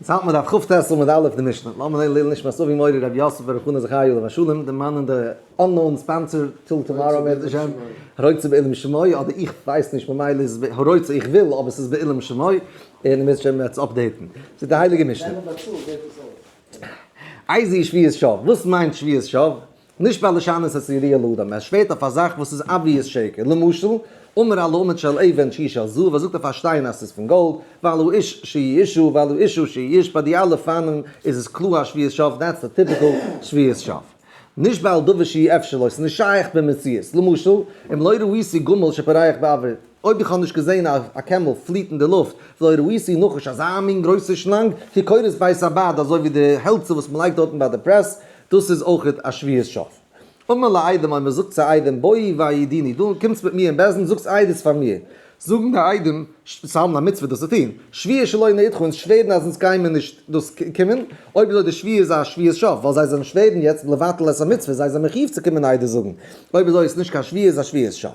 יעצט האלט מען דף כט עמוד א' די משנה, לאמיר זען לעילוי נשמת אבי מורי רבי יוסף ברוך חנא זכרי' עליו השלום, די מאן און די unknown sponsor till tomorrow אם ירצה השם, הרוצה בעילום שמו, אדער איך ווייס נישט ממילא איז עס הרוצה איך וויל אבער ס'איז בעילום שמו, און אם ירצה השם וועט עס update ן. זאגט די הייליגע משנה. איזהו שבועת שוא, וואס מיינט שבועת שוא? נשבע לשנות את הראיה לאדם, ער שווערט אויף א זאך וואס איז obvious שקר, למשל, אמר על העמוד של אבן שהוא של זהב, ער זאגט אויף א שטיין אז ס'איז פון גאלד, ועל האיש שהיא אשה, ועל האשה שהיא איש, ביי די אלע פאנען איז עס קלאר א שבועת שוא, that's the typical שבועת שוא. נשבע על דבר שאי אפשר לו, ס'איז נישט שייך במציאות, למשל, אם לא ראיתי גמל שפורח באויר, אויב איך האב נישט געזען א קעמל פליעט אין די לופט, ולא ראיתי נחש אזא מין גרויסע שלאנג, כקורות בית הבד אזוי ווי די העלצער וואס מ'לייגט דארטן ביי די פרעס, דאס איז אויכעט א שבועת שוא. אמר לעדים אויב מען זאגט צו עדים בואו והעידוני, דא קומטס מיט מיר אין בית דין זאגטס עדות פאר מיר, זאגן די עדים, זיי האבן א מצוה דאס צו טון, שבועה שלא נעידך אונז שווערן אז אונז גיימיר נישט דאס קומען, אויב אזוי די שבועה איז א שבועת שוא, ווייל זיי זענען שווערן יעצט לבטל את המצוה, זיי זענען מחיוב צו קומען עדות זאגן, אויב אזוי איז נישט קיין שבועה איז א שבועת שוא.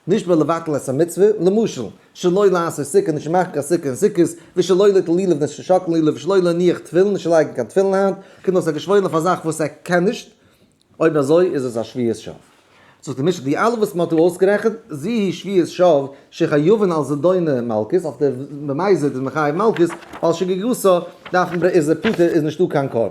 נשבע לבטל את המצוה, למשל, שלא לעשות סוכה, נישט מאכן קיין סוכה אין סוכות, ושלא ליטול לולב, נישט שאקלן לולב, ושלא להניח תפילין, נישט לייגן קיין תפילין היינט, קומט אויס ער האט געשוואוירן אויף א זאך וואס ער קען נישט, אויב אזוי איז עס א שבועת שוא. זאגט די משנה, די אלע וואס מען האט דא אויסגערעכנט, זו היא שבועת שוא שחייבין על זדונה מלקות, אויף די במזיד איז מען חייב מלקות, ועל שגגתה דארף מען איז ער פטור איז נישטא קיין קרבן.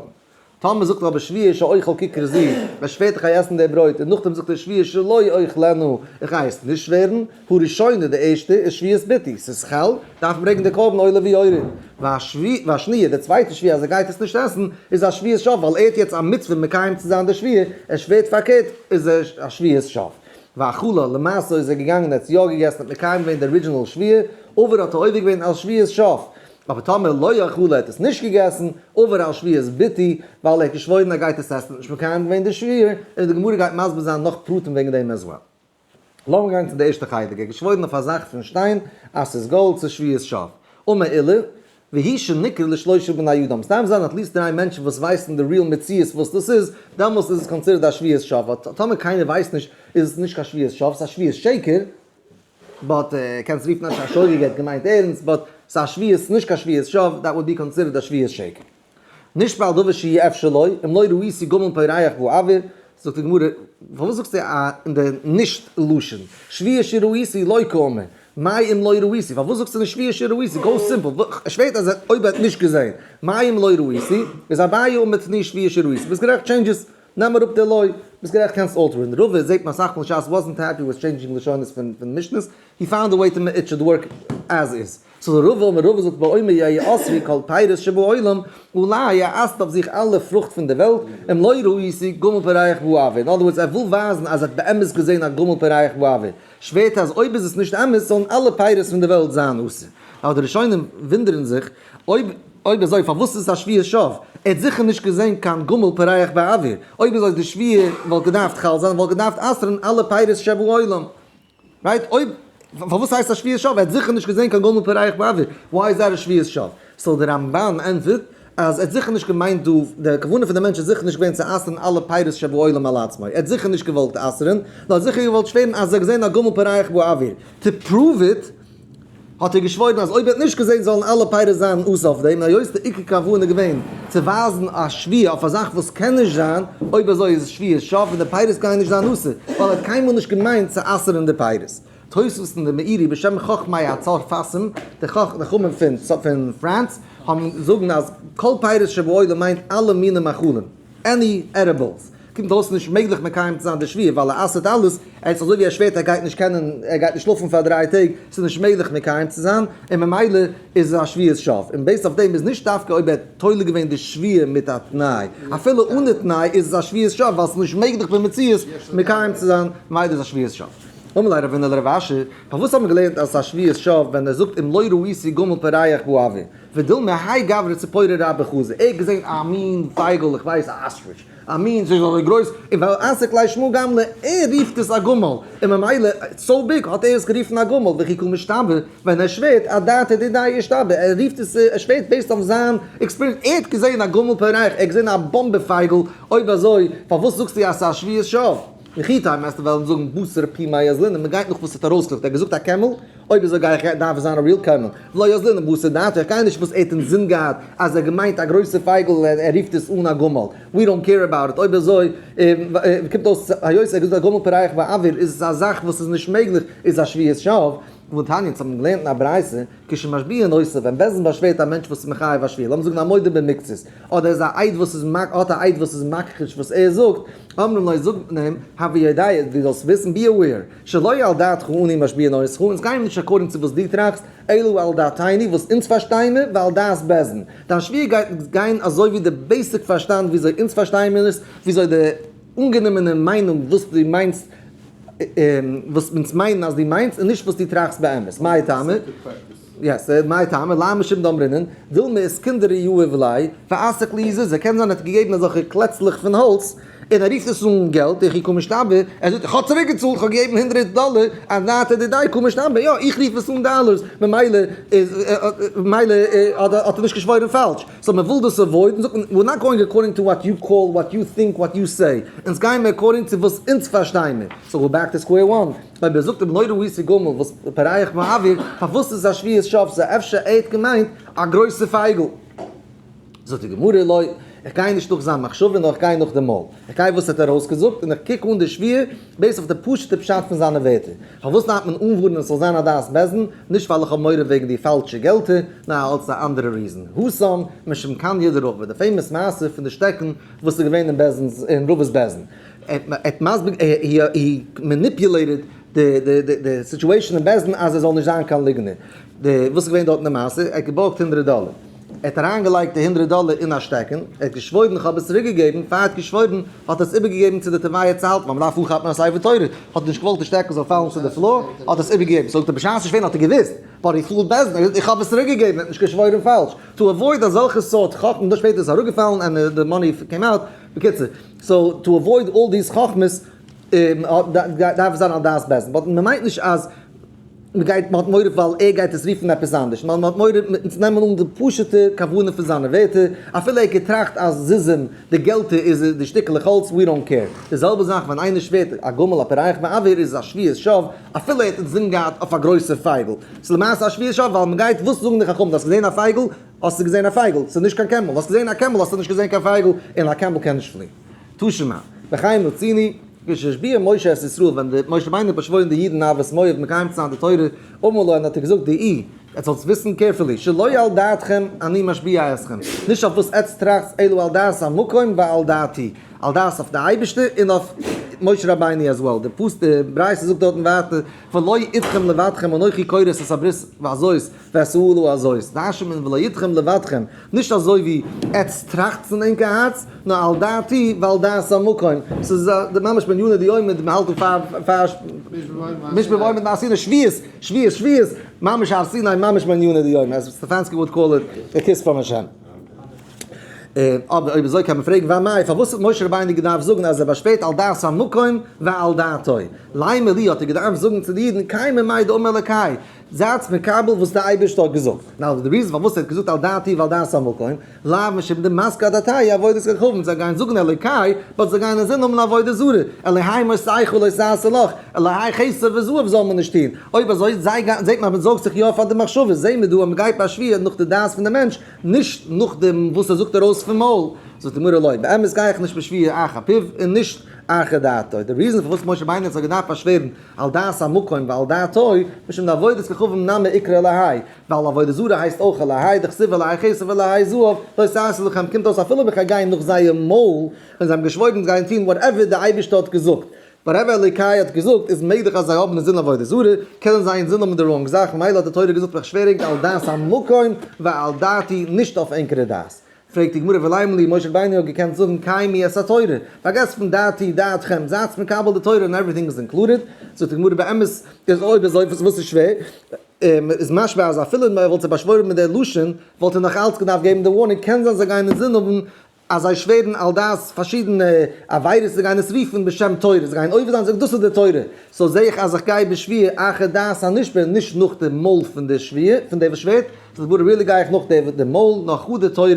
טאמער זאגט ער אבער שבועה שאוכל ככר זו, ער שווערט איך גיי עסן די ברויט, און נאכדעם זאגט ער שבועה שלא אוכלנה, איך גיי עס נישט שווערן, הראשונה די ערשטע איז שבועת ביטוי, ס'איז חל, דארף מען ברענגען די קרבן עולה ויורד. והשניה, די צווייטע שבועה אז ער גייט עס נישט עסן, איז א שבועת שוא, ווייל ער האט יעצט א מצוה מקיים צו זיין די שבועה, ער שווערט פארקערט, איז ער א שבועת שוא. ואכלה, למעשה איז ער געגאנגען ער האט עס יא געגעסן האט מקיים געווען די original שבועה, עובר האט ער עובר געווען על שבועת שוא. אבער טאמער לא אכלה האט עס נישט געגעסן, עובר על שבועת ביטוי, ווייל ער האט געשוואוירן ער גייט עס עסן האט נישט מקיים געווען די שבועה, און די גמרא גייט מסביר זיין נאך פרטים וועגן דעם as well. לאמיר גיין צו די ערשטע חלק, ער האט געשוואוירן אויף א זאך פון שטיין אז ס'איז גאלד, ס'איז שבועת שוא. אמר עולא, והוא שניכר לשלושה בני אדם, ס'דארף זיין at least דריי מענטשן וואס ווייסן די real מציאות וואס דאס איז, דעמאלס איז עס considered א שבועת שוא, טאמער קיינער ווייסט נישט איז עס נישט קיין שבועת שוא, ס'איז א שבועת שקר, but קענסט רופן א שוגג ער האט געמיינט ערנסט, but ס'איז א שבועת נישט קיין שבועת שוא, that would be considered א שבועת שקר. נשבע על דבר שאי אפשר לו, אם לא ראיתי גמל פורח באויר, זאגט די גמרא, פארוואס זאגסטו א אין די נישט לשון, שבועה שראיתי לא קאמר, מאי אם לא ראיתי, פארוואס זאגסטו נישט שבועה שראיתי, go simple, ער שווערט אז אויב ער האט נישט געזען, מאי אם לא ראיתי, איז אביי אמר תני שבועה שראיתי, ביסט גערעכט change עס. נעם אראפ די לא, ביסט גערעכט קענסט alter ן, רבא זעהט מען אסאך מאל שס wasn't happy with changing לשונות פון משנה'ס, he found a way to it should work as is. so רבא אמר רבא זאגט באומר יהא אסרי כל פירות שבעולם, אולי ער אסר'ט אויף זיך אלע פרוכט פון די וועלט, אם לא ראיתי גמל פורח באויר, אין other words ער וויל ווייזן אז ער האט באמת געזעהן א גמל פורח באויר, שווערט אז אויב איז עס נישט אמת זאלן אלע פירות פון די וועלט זיין אסור. אבער די ראשונים וואונדערן זיך, אויב אויב אזוי פארוואס איז עס א שבועת שוא? ער האט זיכער נישט געזען קיין גמל פורח באויר, אויב אזוי די שבועה וואלט געדארפט חל זיין וואלט געדארפט אסר'ן אלע פירות שבעולם, right? אויב פארוואס הייסט עס א שבועת שוא? ער האט זיכער נישט געזען קיין גמל פורח באויר, why is that א שבועת שוא? so די רמב"ן ענטפערט אז ער האט זיכער נישט געמיינט דא, די כוונה פון די מענטש איז זיכער נישט געווען צו אסר'ן אלע פירות שבעולם על עצמו, ער האט זיכער נישט געוואלט אסר'ן, נאר ער האט זיכער געוואלט שווערן אז ער האט געזען א גמל פורח באויר, to prove it. האט ער געשוואוירן אז אויב ער האט נישט געזען זאלן אלע פירות זיין אסור אויף דעם, היות די עיקר כוונה איז געווען צו ווייזן א שבועה אויף א זאך וואס קען נישט זיין, אויב אזוי איז שבועת שוא און די פירות גייען נישט זיין אסור, ווייל ער האט קיינמאל נישט געמיינט צו אסר'ן די פירות. תוספות און די מאירי בשם חכמי הצרפתים, די חכמים פון France, האבן זאגן אז כל פירות שבעולם מיינט אלע מיני מאכלים, any edibles. קומט אויס נישט מעגליך מקיים צו זיין די שבועה ווייל ער אסר'ט אלעס, ער איז אזוי ווי ער שווערט ער גייט נישט קענען ער גייט נישט שלאפן פאר דריי טעג, ס'איז נישט מעגליך מקיים צו זיין, און ממילא איז עס א שבועת שוא, און based אויף דעם איז נישט דווקא אויב ער האט תולה געווען די שבועה מיט א תנאי, אפילו אן די תנאי איז עס א שבועת שוא ווייל ס'איז נישט מעגליך במציאות מקיים צו זיין, ממילא איז עס א שבועת שוא. אמר ליה רבינא לרב אשי, פארוואס האט מען געלערנט אז עס איז א שבועת שוא ווען ער זאגט אם לא ראיתי גמל פורח באויר, ודילמא האי גברא ציפורא רבה חזי, ער האט געזען א מין פייגל, איך ווייס א ostrich, א מין ס'איז אזוי גרויס, און ווייל אסק ליה שמא גמלא, ער רופט עס א גמל, און ממילא so big האט ער עס גערופן א גמל, וכי קא משתבע, ווען ער שווערט אדעתא דידיה אישתבע, ער רופט עס, ער שווערט based אויף זיין experience, ער האט געזען א גמל פורח, ער האט געזען א באמבע פייגל, אויב אזוי פארוואס זאגסטו אז ס'איז א שבועת שוא? וכי תימא וועסטו וועלן זאגן בתר פומיה אזלינן, מען גייט נאך וואס ער האט ארויסגעזאגט, ער האט געזאגט א camel, אויב אזוי גיי איך דארף עס זיין א real camel, ולא אזלינן בתר דעתיה, איך גיי נישט וואס ער האט אינזין געהאט אז ער האט געמיינט א גרויסע פייגל און ער רופט עס אן א גמל, we don't care about it, אויב אזוי קומט אויס היות ער האט געזאגט א גמל פורח באוויר איז עס א זאך וואס איז נישט מעגליך איז א שבועת שווא, והתניא אונז האבן געלערנט אין א ברייתא, כשמשביעין אותו, ווען בית דין באשווערט א מענטש וואס איז מחייב א שבועה, לאמיר זאגן א מודה במקצת, אדער איז א עד וואס איז האט א עד וואס איז מכחיש וואס ער זאגט, אומרים לו זאגט מען אים, הוי יודע, דו זאלסט וויסן, be aware, שלא על דעתך אנו משביעין אותך, אונז גייען נישט according צו וואס דו טראכסט, אלא על דעתינו, וואס אונז פארשטייען מיר, ועל דעת בית דין. דיין שבועה גייט גיין אזוי ווי די basic פארשטאנד וויאזוי אונז פארשטייען מיר עס, וויאזוי די אנגענומענע מיינונג וואס דו מיינסט, וואס אונז מיינען אז דו מיינסט, און נישט וואס דו טראכסט באמת. מאי טעמא? yes, מאי טעמא? למה משום דאמרינן, דילמא איסקונדרי יהיב ליה, ואסק להו זוזי. קען זיין ער האט געגעבן אזעלכע קלעצלעך פון האלץ, און ער רופט עס אן געלט, איך קא משתבע, ער זאגט איך האב צוריק געצאלט, איך האב געגעבן 100 דאלער, אדעתא דידיה קא משתבע, יא, איך רוף עס אן דאלערס, ממילא איז, ממילא האט ער נישט געשוואוירן פאלש. so מען וויל דאס avoid ן, זאגט מען, we're not going according to what you call, what you think, what you say, אונז גייען מיר according צו וואס אונז פארשטייען מיר, so we're back to square one, אויב ער זאגט אים לא ראיתי גמל וואס פורח באוויר, פארוואס איז א שבועת שווא, so אפשר ער האט געמיינט א גרויסע פייגל. זאגט די גמרא לא, איך גיי נישט נאך זיין מחשבה נאר איך גיי נאך די מויל, איך גיי וואס ער האט ארויסגעזאגט און איך קוק אן די שבועה based אויף די פשוט'ע פשט פון זיינע ווערטער. פארוואס דארף מען אנווארענען עס זאל זיין א דעת בית דין? נישט ווייל איך האב מורא וועגן די פאלשע געלטער, נאר אלס א אנדערע reason. התם, משום קניא דרבא, די famous מעשה פון די שטעקן וואס איז געווען אין בית דין'ס, אין רבא'ס בית דין. ער האט מסביר, he manipulated די situation אין בית דין אז ער זאל נישט זיין קיין ליגנער. די, וואס איז געווען דארט אין די מעשה? ער האט געבארגט 100 דאלער. ער האט אריינגעלייגט די 100 דאלער אין א שטעקן, ער האט געשוואוירן איך האב עס צוריקגעגעבן, פאר ער האט געשוואוירן האט ער עס איבערגעגעבן צו די תובע צו האלטן, ווייל מ'דארף אנכאפן א ספר תורה, האט ער נישט געוואלט די שטעקן זאל פאלן צו די floor, האט ער עס איבערגעגעבן, זאגט ער בשעת שווערן האט ער געוואוסט, but he fooled בית דין, ער האט געזאגט איך האב עס צוריקגעגעבן, ער האט נישט געשוואוירן פאלש, to avoid אזעלכע סארט חכמות, דאן שפעטער איז עס אראפגעפאלן and the money came out, בקיצור, so to avoid all these חכמות דארף עס זיין על דעת בית דין, but מ'מיינט נישט אז. מ'גייט, מ'האט מורא ווייל ער גייט עס רופן עפעס אנדערש, נאר מ'האט מורא אונז נעמען אן די פשוט'ע כוונה פון זיינע ווערטער, אפילו ער האט געטראכט אז זוזים, די געלטער איז די שטיקעלעך האלץ, we don't care. די זעלבע זאך ווען איינער שווערט א גמל א פורח באוויר איז עס א שבועת שווא, אפילו ער האט אינזין געהאט אויף א גרויסע פייגל. ס'איז למעשה א שבועת שווא ווייל מ'גייט, וואס זאגן די חכמים, דו האסט געזען א פייגל? האסטו געזען א פייגל, ס'איז נישט קיין camel, האסט געזען א camel האסטו נישט געזען קיין פייגל, און א camel קען נישט פליען. תא שמע, וכן מצינו, כשהשביע משה את ישראל, ווען די משה רבינו האט באשוואוירן די אידן ערבות מואב מקיים צו זיין די תורה, אמר להן האט ער געזאגט דעו, עטס זאלטס וויסן carefully, שלא על דעתכם אני משביע אתכם, נישט אויף וואס עטס טראכטס, אלא על דעת המקום ועל דעתי, על דעת אויף די אייבערשטער און אויף משה רבינו as well, די פסוק די ברייתא זאגט דארטן ווייטער, ולא אתכם לבדכם אנכי כורת את הברית הזאת ואת האלה הזאת, דרש'נט מען ולא אתכם לבדכם, נישט אזוי ווי עטס טראכטס אין ענקער הארץ, נאר על דעתי ועל דעת המקום, ס'איז די ממש בעניני דיומא, מ'האלט דא פאר פאר משבב עומד בהר סיני, שבועות, שבועות, שבועות, ממש הר סיני, ממש בעניני דיומא, as סטעפאנסקי would call it, a kiss from השם. אבער אויב אזוי קען מען פרעגן ואמאי, פארוואס האט משה רבינו געדארפט זאגן אז ער באשווערט על דעת המקום ועל דעתו? לימא להו האט ער געדארפט זאגן צו די אידן קיימו מאי דאמר אלקי, זייטס מקבל וואס דער אייבערשטער האט געזאגט. now די reason פארוואס ער האט געזאגט על דעתי ועל דעת המקום, לאו משום דמסקי אדעתייהו עבודת כוכבים, זיי גייען זאגן אלוקי, but זיי גייען אינזין האבן עבודה זרה, אלהי מסכה לא תעשה לך, אלהי כסף וזהב זאל מען נישט טון. אויב אזוי זיי גייען, זעט מען אז מען זארגט זיך יא פאר די מחשבות, זעהן מיר דא אז מען גייט באשווירן נאך די דעת פון די מענטש, נישט נאך דעם וואס ער זאגט ארויס פון מויל. זאגט די גמרא לא, באמת גיי איך נישט בשבועה אחר פיו און נישט אחר דעתו. די reason פארוואס משה רבינו האט זיך געדארפט באשווערן על דעת המקום ועל דעתו, משום דעבודת כוכבים נמי איקרי אלהי, ווייל עבודה זרה הייסט אויך אלהי, דכתיב אלהי כסף ואלהי זהב, לא תעשו לכם, קומט אויס אפילו ווען כ'גיי נאך זייער מויל, ווען זיי האבן געשוואוירן זיי גייען טון whatever די אייבערשטער האט געזאגט, whatever אלוקי האט געזאגט, איז מעגליך אז זיי האבן אינזין עבודה זרה, קענען זיי אינזין האבן די wrong זאך, ממילא האט די תורה געזאגט איך שווער ענק על דעת המקום ועל דעתי, נישט אויף ענקערע דעת. פרעגט די גמרא ולימא להו, משה רבינו האט געקענט זאגן קיימו את התורה, פארגעסט פון דעתי דעתכם, זייטס מקבל די תורה און everything is included, זאגט די גמרא באמת איז אויב אזוי וואס איז שווער, איז משמע אז אפילו מען וואלט זיי באשוואוירן מיט די לשון וואלט ער נאך אלץ געדארפט געבן די warning, קען זיין זיי גייען אינזין האבן אז זיי שווערן על דעת פארשידענע עבירות זיי גייען עס רופן בשם תורה, זיי גייען עובר זיין זאגן דאס איז די תורה, so זעה איך אז איך גיי בשבועה אחר דעת הנשבע נישט נאך די מויל פון די שבועה פון דער וואס שווערט. זאגט די גמרא really גיי איך נאך די מויל, נאר חדא תורה,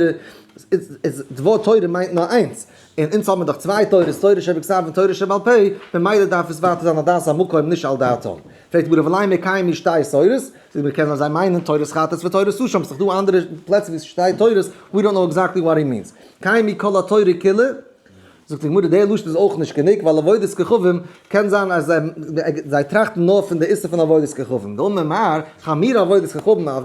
איז די ווארט תורה מיינט נאר איינס, און אונז האבן מיר דאך צוויי תורות, תורה שבכתב און תורה שבעל פה, ממילא דארף עס ווייטער זיין על דעת המקום נישט על דעתם. פרעגט די גמרא ולימא קיימי שתי תורות, זאגט די גמרא קען זיין זיי מיינען תורת חטאת ותורת אשם, ס'איז דאך דא אנדערע פלעצער ווי ס'שטייט תורות, we don't know exactly what he means. קיימי כל התורה כולה, זאגט די גמרא די לשון איז אויך נישט גענוג ווייל עבודת כוכבים קען זיין אז זיי טראכטן נאר פון די איסור פון עבודת כוכבים, דאמר מר, חמורה עבודת כוכבים אויף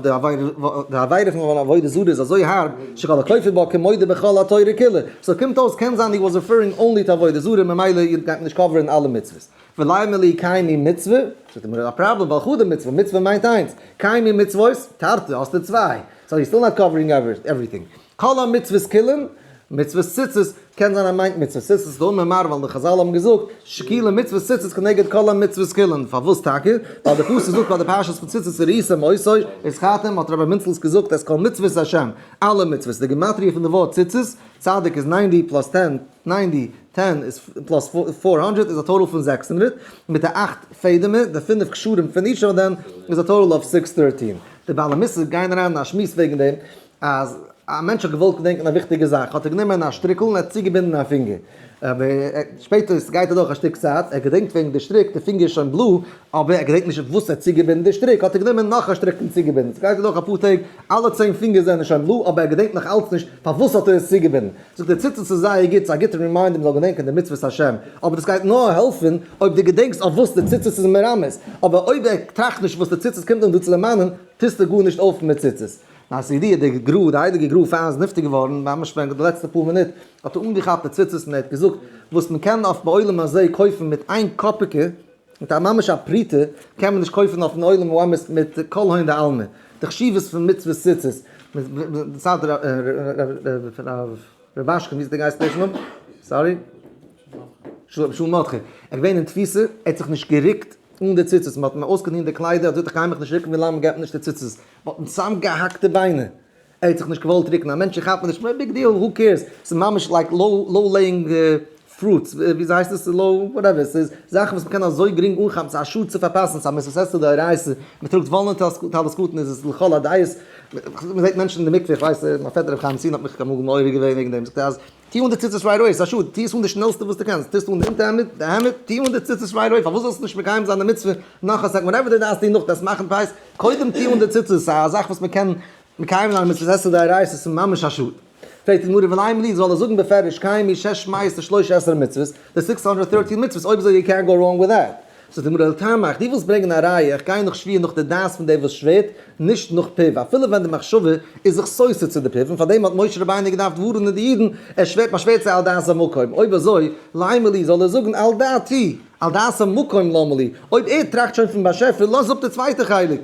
די עבירה פון עבודה זרה איז אזוי הארב שכל הכופר בה כמודה בכל התורה כולה, so קומט אויס קען זיין he was referring only to עבודה זרה ממילא גייט מען נישט cover ן אלע מצוות. ולימא להו קיימי מצוה, זאגט די גמרא א פראבלעם ווייל חדא מצוה, מצוה מיינט איינס, קיימי מצוות, תרתי, האסטו צוויי, so you still not covering everything. כל המצוות כולן, מצוות ציצית, קען זיין ער מיינט מצוות ציצית, דאמר מר ווייל די חזל האבן געזאגט, שקילה מצוות ציצית כנגד כל המצוות כולן, פארוואס טאקע? ווייל די פסוק זאגט ביי די פרשת פון ציצית וראיתם אותו, וזכרתם, האט רבי מינצלס געזאגט את כל מצוות השם, אלע מצוות, די גימטריא פון די ווארט ציצית, צדיק איז ninety plus ten, ninety, ten איז plus 400 איז א total פון 600, מיט די אכט פעדעמער, די פינף קשרים פון each of them איז א total of six thirteen. די בעלי מוסר גייען אריין אין א שמועס וועגן דעם, אז א מענטש האט געוואלט געדענקען א וויכטיגע זאך האט ער גענומען א שטריקל און ער האט צוגעבינדן א פינגער, אבער שפעטער עס גייט אדורך א שטיק צייט ער געדענקט וועגן די שטריק די פינגער איז שוין בלוי אבער ער געדענקט נישט וואס ער האט צוגעבינדן די שטריק האט ער גענומען נאך א שטריק און צוגעבינדן, עס גייט אדורך אפאר טעג אלע צען פינגער זענען שוין בלוי אבער ער געדענקט נאך אלץ נישט פארוואס האט ער עס צוגעבינדן, זאגט דער ציצית ס'איז זייער גוט ס'איז א גוטע reminder מ'זאל געדענקען די מצוות השם אבער דאס גייט נאר העלפן אויב דו געדענקסט אויף וואס די ציצית איז מרמז, אבער אויב ער טראכט נישט וואס די ציצית קומט אים דא צו דערמאנען טוסטו גארנישט אויף מיט ציצית. נאר ס'איז ידוע די גרא, די הייליגע גרא פאר איז נפטר געווארן, ממש ווען די לעצטע פאר מינוט, האט ער אנגעכאפט די ציצית און ער האט געזאגט, וואס מען קען אויף בעולם הזה קויפן מיט איין קאפיקע, מיט א ממש א פרוטה, קען מען נישט קויפן אויפן עולם האמת מיט כל הון דעלמא. די חשיבות פון מצוות ציצית, מצד רובאשקין, ווי איז די גייסט ערשט נאמען? sorry? שלום מרדכי. ער איז געווען אין תפיסה, ער האט זיך נישט גערוקט אן די ציצית, מען האט אים אויסגעטון די קליידער, ער האט געזאגט איך גיי מיך נישט רוקן ווילאנג מען געבט מיר נישט די ציצית. מען האט אים צוזאמגעהאקט די ביינער, ער האט זיך נישט געוואלט רוקן, א מענטש כאפט מען נישט, big deal, who cares, ס'איז ממש like low laying fruits, וויאזוי הייסט עס, low whatever, ס'איז זאכן וואס מ'קען אזוי גרינג אנכאפן, ס'איז א שאד צו פארפאסן, ס'איז א מצוות עשה דאורייתא, מ'טראגט וואלענע טלית קטן איז עס לכל הדעות, מ'זעט מענטשן אין די מקווה, איך ווייס מיין פעטער רבי חיים סיני האט מיך אמאל מעורר געווען וועגן דעם, זאגט ער אז טו אן די ציצית right away, ס'איז א שאד, טו עס אן די שנעלסטע וואס דו קענסט, טוסט אן די אונטערהעמד, די העמד, טו אן די ציצית right away, פארוואס זאלסטו נישט מקיים זיין די מצוה נאך א סעקונד, whenever דו דארפסט טון נאך דאס מאכן פייס, קודם טו אן די ציצית, ס'איז א זאך וואס מ'קען מקיים זיין מצוות עשה דאורייתא, ס'איז ממש א שאד. פרעגט די גמרא ולימא להו זאל ער זאגן בפירוש קיימי שש מאות ושלוש עשרה מצוות, די 613 מצוות, אויב אזוי you can't go wrong with that. זאגט די גמרא לטעמיך, דו ווילסט ברענגען א ראיה, איך גיי נאך שבועה נאך די דעת פון דער וואס שווערט, נישט נאך פיו, אפילו ווען די מחשבה איז זיך סותר צו די פיו, און פארדעם האט משה רבינו געדארפט ווארענען די אידן, ער שווערט מען שווערט זיי על דעת המקום, אויב אזוי, לימא להו זאל ער זאגן על דעתי, על דעת המקום למה לי, אויב ער טראכט שוין פון באשעפער, לאז אפ די צווייטע חלק,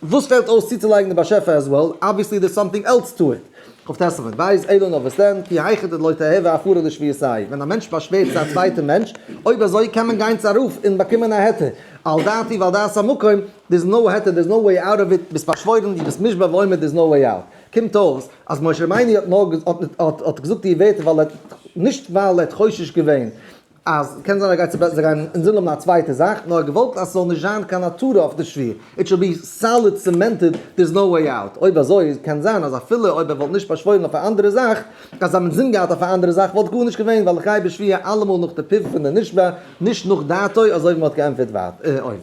וואס פעלט אויס צוצולייגן די באשעפער as well, obviously there's something else to it. כ"ט עמוד ב', אלא נאר וואס דען, כי היכי דלא תיהוי הפרה לשבועתייהו, ווען א מענטש באשווערט צו א צווייטע מענטש, אויב אזוי קען מען גיין צו א רב און באקומען א היתר, על דעתי ועל דעת המקום, there's no היתר, there's no way out of it, ביסט באשוואוירן, דו ביסט מושבע ועומד, there's no way out. קומט אויס אז משה רבינו האט נאר האט געזאגט די ווערטער ווייל ער האט, נישט ווייל ער האט חושש געווען אז קען זיין ער גייט צו זיי גייען אינזין האבן א צווייטע זאך, נאר ער האט געוואלט אז ס'זאל נישט זיין קיין התרה אויף די שבועה, it should be solid cemented, there's no way out, אויב אזוי קען זיין אז אפילו אויב ער וואלט נישט באשוואוירן אויף א אנדערע זאך, אז זיי האבן אינזין געהאט אויף א אנדערע זאך וואלט גארנישט געווען ווייל איך גיי בשבועה אלעמאל נאך די פיו פון די נשבע, נישט נאך דעתו, אזוי ווי מ'האט געענטפערט אויבן.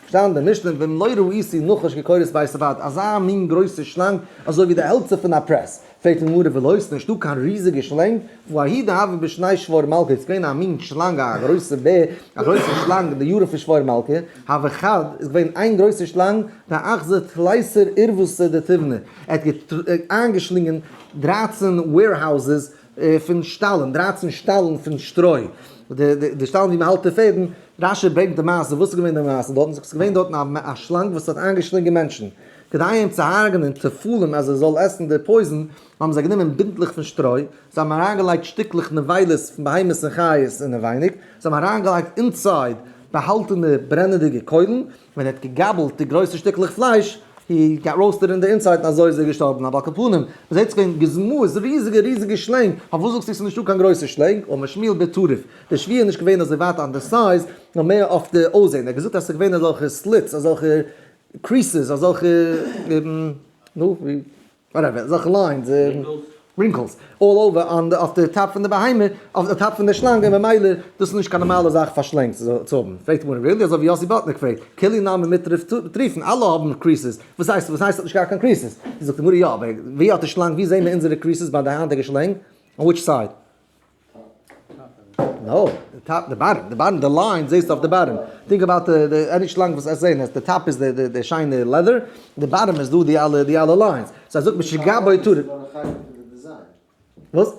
שטייט אין די משנה ואם לא ראיתי נחש כקורת בית הוועד, אזא מין גרויסע שלאנג אזוי ווי די העלצער פון א פרעס, פרעגט די גמרא ולא איז נישטא קיין ריזיגע שלענג, והא ההיא דהוה בשני שבור מלכא, איז געווען א מין שלאנג א גרויסע בער, א גרויסע שלאנג אין די יארן פון שבור מלכא, הוה חד, איז געווען איין גרויסע שלאנג, דאחזא תליסר עירבתא דתיבנא, ער האט איינגעשלינגען 13 warehouses פון שטאלן, 13 שטאלן פון שטרוי, די שטאלן ווי מען האלט די פערדן, רש"י ברענגט די מעשה, וואס איז געווען די מעשה דארטן? ס'איז געווען דארטן א שלאנג וואס האט איינגעשלינגען מענטשן, כדי אים צו הרג'נען, צו fool ן אז ער זאל עסן די poison, האבן זיי גענומען בינטלעך פון שטרוי, זיי האבן אריינגעלייגט שטיקלעך נבילות פון בהמות און חיות אינעווייניג, זיי האבן אריינגעלייגט inside באהאלטענע ברענעדיגע קוילן, ווען ער האט געגאבלט די גרויסע שטיקלעך פלייש, he got roasted אין די inside און אזוי איז ער געשטארבן, אבער על כל פנים, מ'זעט ס'איז געווען גוזמאות, ריזיגע ריזיגע שלענג, פארוואס זאגסטו ס'איז נישטא קיין גרויסע שלענג? אמר שמואל בטרף, די שבועה איז נישט געווען אזוי ווייט אן די size, נאר מער אויף די אויסזען, ער האט געזאגט אז ס'איז געווען אזעלכע slits, אזעלכע creases, אזעלכע. נו, ווי, whatever, אזעלכע lines, wrinkles, all over on די, אויף די top פון די בהמה, אויף די top פון די שלאנג, און ממילא דאס איז נישט קיין נארמאלע זאך פאר שלענג צו האבן. פרעגט די גמרא, really? אזוי ווי יאסי באטניק פרעגט, כולהו נמי מיטריף טריפין, אלע האבן creases, וואס הייסט, וואס הייסט האט נישט געהאט קיין creases? זאגט די גמרא, יא, אבער ווי האט די שלאנג, ווי זעהן מיר אונזערע creases ביי די היינטיגע שלענג? On which side? No, די top, די bottom, די bottom, די line זעהסטו אויף די bottom. Think about די, די, any שלאנג וואס עס זעהן עס, די top איז די, די, די שיינע leather, די bottom איז דא די אלע, די אלע lines. So ער זאגט משגבו טריף. וואס?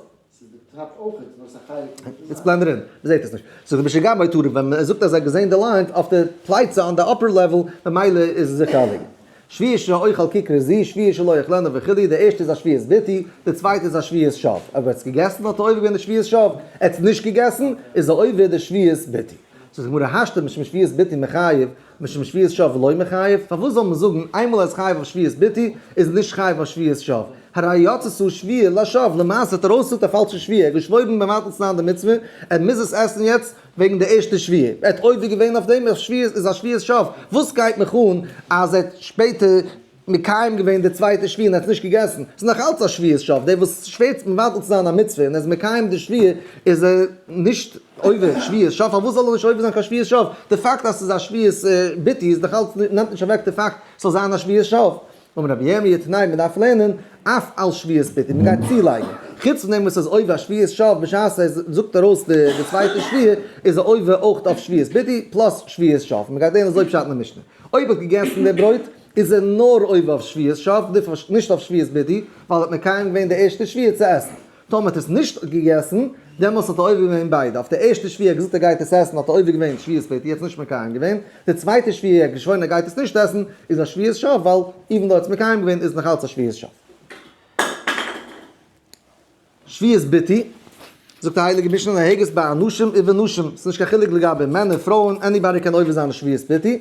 It's blended in, מ'זעהט עס נישט. זאגט משגבו טריף, ווען ער זאגט אז ער האט געזעהן די lines אויף די פלייצע on די upper level, ממילא איז עס זיכער א ליגנט. שבועה שאוכל ככר זו, שבועה שלא אוכלנה וכו', די ערשטע איז א שבועת ביטוי, די צווייטע איז א שבועת שוא. אויב ער האט עס געגעסן האט ער עובר געווען די שבועת שוא, ער האט עס נישט געגעסן איז ער עובר די שבועת ביטוי. זאגט די גמרא השתא משום שבועת ביטוי מחייב, משום שבועת שוא לא מחייב, פארוואס זאל מען זאגן איינמאל ער איז חייב אויף שבועת ביטוי איז ער נישט חייב אויף שבועת שוא, הרי יצתה שבועה לשווא, למעשה האט ער ארויסגעזאגט א פאלשע שבועה, ער האט געשוואוירן מבטל צו זיין די מצוה, ער מוז עס עסן יעצט, וועגן די ערשטע שבועה, ער האט עובר געווען אויף דעם, אז שבועה איז א שבועת שוא, וואס גייט מיך אן אז ער האט שפעטער מקיים געווען די צווייטע שבועה און ער האט עס נישט געגעסן, ס'איז נאך אלץ א שבועת שוא, דער וואס שווערט מבטל צו זיין א מצוה און ער איז מקיים די שבועה איז ער נישט עובר שבועת שוא, פארוואס זאל ער נישט עובר זיין קיין שבועת שוא? די פאקט אז ס'איז א שבועת ביטוי איז נאך אלץ נעמט נישט אוועק די פאקט ס'זאל זיין א שבועת שוא. אמר רבי ירמי' תנאי מען דארף לערנען אף על שבועת ביטוי, מען גייט צולייגן, חוץ פון דעם וואס עס איז עובר שבועת שוא בשעת ער זאגט ארויס די צווייטע שבועה איז ער עובר אויך אויף שבועת ביטוי plus שבועת שוא, מען גייט לערנען אזוי פשט אין די משנה, אויב האט געגעסן די ברויט איז ער נאר עובר אויף שבועת שוא נישט אויף שבועת ביטוי ווייל ער האט מקיים געווען די ערשטע שבועה צו עסן. טאמער האט עס נישט געגעסן, דעמאלס האט ער עובר געווען ביידע, אויף די ערשטע שבועה האט געזאגט ער גייט עס עסן האט ער עובר געווען שבועת ביטוי, ער האט עס נישט מקיים געווען, די צווייטע שבועה ער האט געשוואוירן ער גייט עס נישט עסן, איז א שבועת שוא, ווייל even though ער האט עס מקיים געווען איז נאך אלץ א שבועת שוא. שבועת ביטוי, זאגט די הייליגע משנה נוהגת באנשים ובנשים, ס'איז נישט קיין חילוק לגבי מענער פרויען, anybody קען עובר זיין שבועת ביטוי,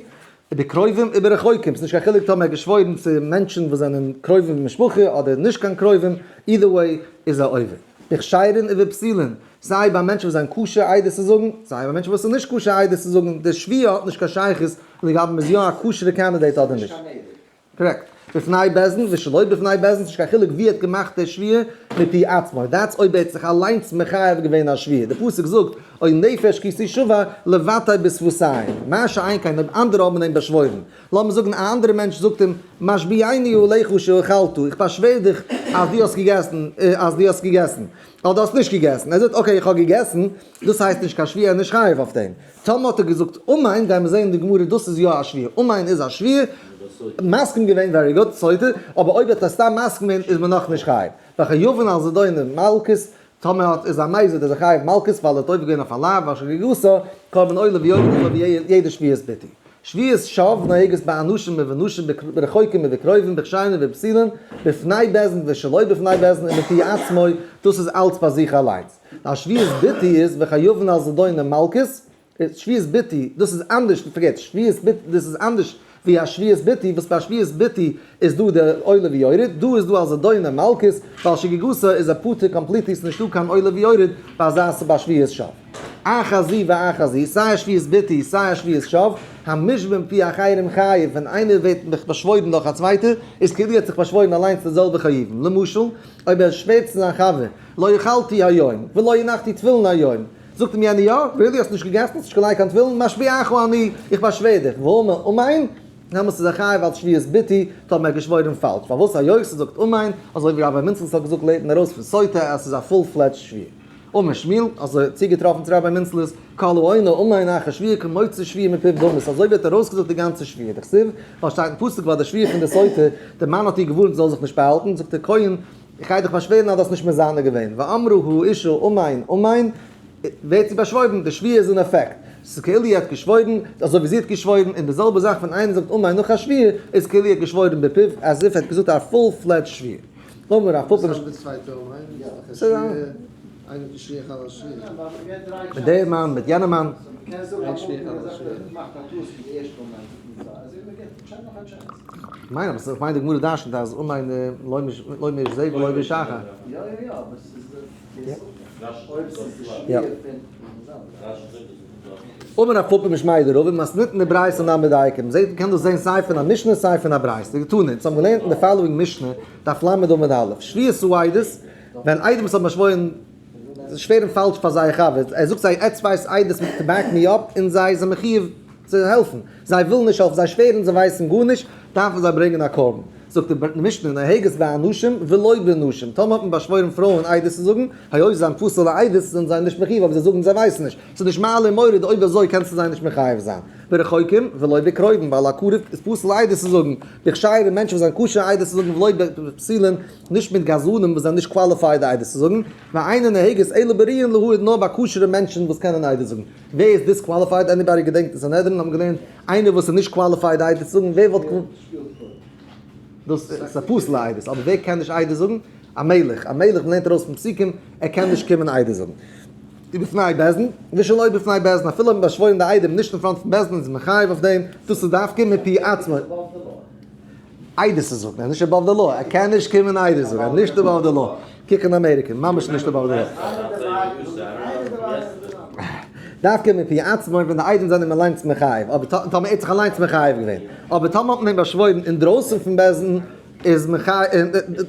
ובקרובים וברחוקים, ס'נישט קיין חילוק טאמער ער האט געשוואוירן צו מענטשן וואס זענען קרובים במשפחה אדער נישט קיין קרובים, either way איז ער עובר. בכשרים ובפסולין, סיי ביי מענטשן וואס זענען כשר עדות צו זאגן, סיי ביי מענטשן וואס איז נישט כשר עדות צו זאגן, די שבועה האט נישט קיין שייכות לגבי מ'איז יא א כשר'ע candidate אדער נישט. Correct. בפני בית דין ושלא בפני בית דין, ס'נישט קיין חילוק ווי ער האט געמאכט די שבועה מפי עצמו, that's אויב ער האט זיך אליינס מחייב געווען א שבועה, די פסוק זאגט או נפש כי תשבע לבטא בשפתיים, מה שאין כן אויב אנדערע האבן אים באשוואוירן, לאמיר זאגן א אנדערע מענטש זאגט אים משביעני עליך שאכלת, איך באשווער דיך אז דו האסט געגעסן, אז דו האסט געגעסן, אדער דו האסט נישט געגעסן, ער זאגט okay איך האב געגעסן, דאס הייסט נישט קיין שבועה ער איז נישט חייב אויף דעם. טאמער האט ער געזאגט אמן, גייען מיר זעהן אין די גמרא דאס איז יא א שבועה, אמן איז א שבועה, מסכים געווען very good, סוטה, אבער אויב האט ער סתם מסכים געווען איז מען נאכנישט חייב. וחייבין על זדונו מלקות, טאמער האט איז א מזיד איז ער חייב מלקות ווייל ער האט עובר געווען אויף א לאו, ועל שגגתו, קרבן עולה ויורד אזוי ווי יעדע שבועת ביטוי. שבועת שוא נוהגת באנשים ובנשים ברחוקים ובקרובים בכשרים ובפסולין, בפני בית דין ושלא בפני בית דין ומפי עצמו, דאס איז אלץ ביי זיך אליינס. א שבועת ביטוי איז וחייבין על זדונו מלקות, שבועת ביטוי, דאס איז אנדערש, פארגעט, שבועת ביטוי, דאס איז אנדערש ווי א שבועת ביטוי, וואס ביי שבועת ביטוי איז דא די עולה ויורד, דא איז דא על זדונו מלקות, ווייל שגגתו איז א פטור completely, ס'איז נישטא קיין עולה ויורד ביי אזא ביי שבועת שוא. אחת זו ואחת זו, סיי א שבועת ביטוי סיי א שבועת שוא, המושבע מפי אחרים חייב, ווען איינער ווערט מיך באשוואוירן דורך א צווייטער, איז כאילו ער האט זיך באשוואוירן אליינס די זעלבע חיובים, למשל, אויב ער שווערט צו זיין חבר, לא אכלתי היום, ולא הנחתי תפילין היום. זאגט אים יענער, יא? Really? האסט נישט געגעסן? האסט נישט געלייגט קיין תפילין? משביעך אני, איך באשווער דיך. ואמר אמן, דעמאלטס איז ער חייב אלס שבועת ביטוי, טאמער ער האט געשוואוירן פאלש. פארוואס? היות ער זאגט אמן, אזוי ווי רבי מינצלס האט געזאגט לערנט מען ארויס פון סוטה אז ס'איז א full fledged שבועה. אמר שמואל, אזוי האט צוגעטראפן צו רבי מינצלס, כל העונה אמן אחר שבועה כמוציא שבועה מפיו דמי, אזוי ווי ער האט ארויסגעזאגט די גאנצע שבועה. דכתיב, ווייל שטייט אין פסוק ביי די שבועה פון די סוטה, די מאן האט איר געווארנט זי זאל זיך נישט באהאלטן, זאגט דער כהן, איך גיי דיך באשווערן אז דו האסט נישט מזנה געווען, ואמרה האשה אמן אמן, ווערט זי באשוואוירן, די שבועה איז אין אפעקט, ס'איז כאילו ער האט געשוואוירן, אזוי ווי זי האט געשוואוירן, און די זעלבע זאך ווען איינער זאגט אמן נאך א שבועה, איז כאילו ער האט געשוואוירן בפיו, as if ער האט געזאגט א full fledged שבועה. אמר רב פפא וואס איז די צווייטע אמן? איז דאך א שבועה, איינער האט געשריגן חל השבועה. מיט דער מאן, מיט יענער מאן. כ'מיין אבער כ'מיין די גמרא דרשנ'ט אז אמן לא משזה ולא משחר. יא. אמר רב פפא משמיה דרבא, מתניתין דברייתא נמי דייקא, מ'זעט מ'קען דאס זען סיי פון א משנה סיי פון א ברייתא, דקתני, אונז האבן געלערנט אין די following משנה, דף ל' עמוד א', שבועת העדות, ווען עדים וואס האבן באשוואוירן שווערן פאלש פאר זייער חבר, ער זאגט זיי עטץ ווייסט עדות to back me up און זיי זענען מחיוב צו העלפן, זיי ווילן נישט העלפן, זיי שווערן זיי ווייסן גארנישט, דארפן זיי ברענגען א קרבן. זאגט די משנה נוהגת באנשים ולא בנשים, טאמער האט מען באשוואוירן פרויען עדות צו זאגן, היות זיי זענען פסול'ע עדות זענען זיי נישט מחיוב אבער זיי זאגן זיי ווייסן נישט, ס'איז נישט מעלה און מוריד אויב אזוי קענסטו זיי נישט מחייב זיין. ברחוקים ולא בקרובים, ווייל א קרוב איז פסול עדות צו זאגן, בכשרים מענטשן וואס זענען כשר עדות צו זאגן ולא בפסולין, נישט מיט גזלנים וואס זענען נישט qualified עדות צו זאגן, ואינה נוהגת אלא בראויין להעיד נאר ביי כשר'ע מענטשן וואס קענען עדות זאגן. ווער איז disqualified? Anybody געדענקט אין סנהדרין האבן געלערנט איינער וואס איז נישט qualified עדות צו זאגן ווער וואלט דאס איז א פסול'ע עדות אבער ווער קען נישט עדות זאגן? א מלך, א מלך מ'לערנט ארויס פון פסוקים ער קען נישט קומען עדות זאגן. ובפני בית דין ושלא בפני בית דין אפילו אויב מ'באשוואוירן די עדים נישט אין front פון בית דין איז מחייב אויף דעם, דאס איז דווקא מפי עצמו. עדות צו זאגן, ער איז נישט above the law, ער קען נישט קומען עדות זאגן, ער איז נישט above the law, קוק אין אמעריקע, ממש נישט above the law. דווקא מפי עצמו ווען די עדים זענען אים אליינס מחייב, אבער טאמער ער האט זיך אליינס מחייב געווען, אבער טאמער האט מען אים באשוואוירן אינדרויסן פון בית דין, איז מחייב,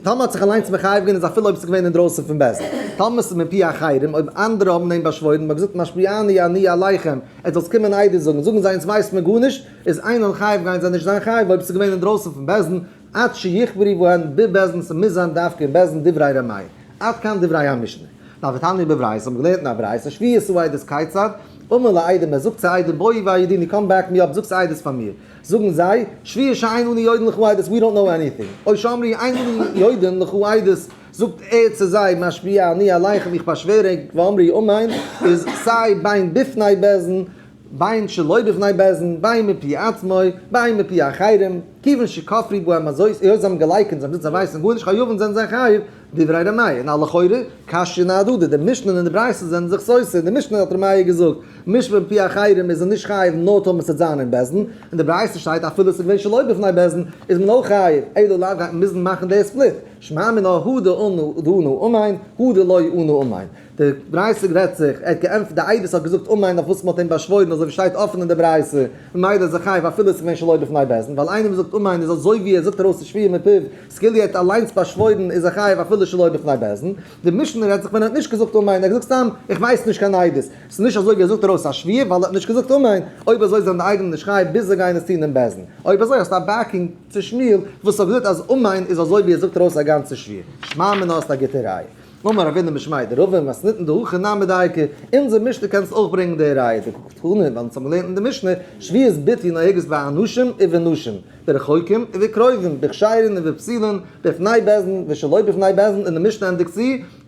טאמער האט זיך אליינס מחייב געווען איז אפילו אויב ס'איז געווען אינדרויסן פון בית דין. טאמער ס'איז מפי אחרים, אויב אנדערע האבן אים באשוואוירן, מ'האט געזאגט משביעני אני עליכם, עטס זאלטס קומען עדות זאגן, זאגן זיי אונז ווייסט מען גארנישט, איז אינן חייב גייען זיי נישט זיין חייב אויב ס'איז געווען אינדרויסן פון בית דין, עד שיכפרו בהן בבית דין ס'מוז זיין דווקא אין בית דין דברי ר' מאיר. עד כאן דברי המשנה. נאר ותניא בברייתא האבן געלערנט אין א ברייתא שבועת העדות כיצד, אמר לעדים ער זאגט צו עדים בואו והעידוני come back me up זאגסט עדות פאר מיר, זאגן זיי, שבועה שאין אנו יודעין לך עדות we don't know anything, או שאמרו אין אנו יודעין לך עדות, זאגט ער צו זיי משביע אני עליכם איך באשווער ענק ואמרו אמן, איז סיי בין בפני בית דין, בין שלא בפני בית דין, בין מפי עצמו, בין מפי אחרים, כיוון שכפרו בהם אזוי היות זיי האבן געלייקענט, זיי האבן געזאגט זיי ווייסן גארנישט חייבין זענען זיי חייב, דברי ר' מאיר, און לכאורה, קשיא אהדדי, די משנה און די ברייתא זענען זיך סותר, די משנה האט ר' מאיר געזאגט, משמע מפי אחרים איז ער נישט חייב נאר טאמער ס'וועט זיין אין בית דין, אין די ברייתא שטייט אפילו ס'איז געווען שלא בפני בית דין איז מען אויך חייב, אלא לאו גייט מען מוזן מאכן די split, שמע מינה הא דענה אמן, הא דלא ענה אמן. די ברייתא רעדט זיך, ער האט געענטפערט, די עדות האט געזאגט אמן אויף וואס מען האט אים באשוואוירן אזוי ווי שטייט אפן אין די ברייתא, ממילא איז ער חייב אפילו עס איז געווען שלא בפני בית דין, ווייל איינער וואס זאגט אמן איז אזוי ווי ער זאגט ארויס די שבועה מפיו, ס'כאילו ער האט אליינס באשוואוירן איז ער חייב אפילו שלא בפני בית דין. די משנה רעדט זיך ווען ער האט נישט געזאגט אמן, ער האט געזאגט סתם איך ווייס נישט קיין עדות, ס'איז נישט אזוי ווי ער זאגט ארויס א שבועה ווייל ער האט נישט געזאגט אמן, אויב אזוי זענען די עדים נישט חייב ביז זיי גייען עס טון אין בית דין. אויב אזוי האסטו א backing צו שמואל וואס האט געזאגט אז אמן איז אזוי ווי ער זאגט ארויס א גאנצע שבועה. שמע מינה האסט א גוטע ראיה. אמר רבינא משמיה דרבא מתניתין דהכי נמי דייקא, אונזער משנה קענסט אויך ברענגען די ראיה, דקתני ווייל אונז האבן געלערנט אין די משנה, שבועת ביטוי נוהגת באנשים ובנשים, ברחוקים ובקרובים, בכשרים ובפסולין, בפני בית דין ושלא בפני בית דין, און די משנה ענדיגט צו,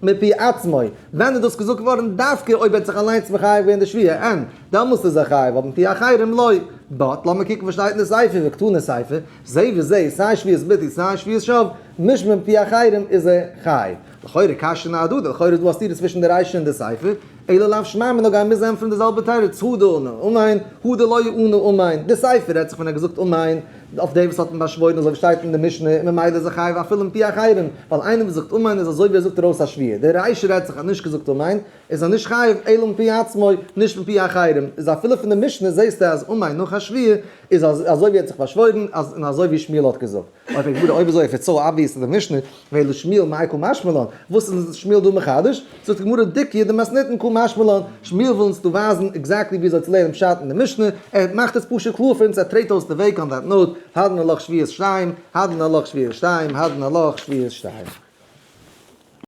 מפי עצמו, ווען איז דאס געזאגט געווארן? דווקא אויב ער האט זיך אליינס מחייב געווען די שבועה, אין, דעמאלסט איז ער חייב, אבער מפי אחרים לא. But, לאמיר קוקן וואס שטייט אין די סיפא, וקתני סיפא, זה וזה, סיי שבועת ביטוי סיי שבועת שווא, משמע מפי אחרים איז ער חייב. לכאורה קשיא אהדדי, לכאורה איז דא א סתירה צווישן די רישא און די סיפא, אלא לאו שמע מינה גייען מוזן ענטפערן די זעלבע תירוץ, הא דענה אמן, הא דלא ענה אמן, די סיפא רעדט זיך ווען ער האט געזאגט אמן אויף דעם וואס האט אים באשוואוירן אזוי ווי שטייט אין די משנה און ממילא איז ער חייב אפילו מפי אחרים, ווייל איינער וואס זאגט אמן איז אזוי ווי ער זאגט ארויס א שבועה, די רישא רעדט זיך ער האט נישט געזאגט אמן, איז ער נישט חייב אלא מפי עצמו, נישט מפי אחרים, איז אפילו פון די משנה זעסטו אז אמן נאך א שבועה איז אזוי ווי ער האט זיך באשוואוירן אז און אזוי ווי שמואל האט געזאגט. אויב פרעגט גמרא אויב אזוי if it's so obvious אין די משנה, ואלא שמואל מאי קא משמע לן, וואס איז שמואל דא מחדש? זאגט די גמרא דיקיא דמתניתין קא משמע לן, שמואל וויל אונז דא ווייזן exactly ווי אזוי צו לערנען פשט אין די משנה, ער מאכט עס פשוט קלאר פאר אונז ער טרעט אויס די וועג on that note, הדרן עלך שבועת שתיים, הדרן עלך שבועת שתיים, הדרן עלך שבועת שתיים.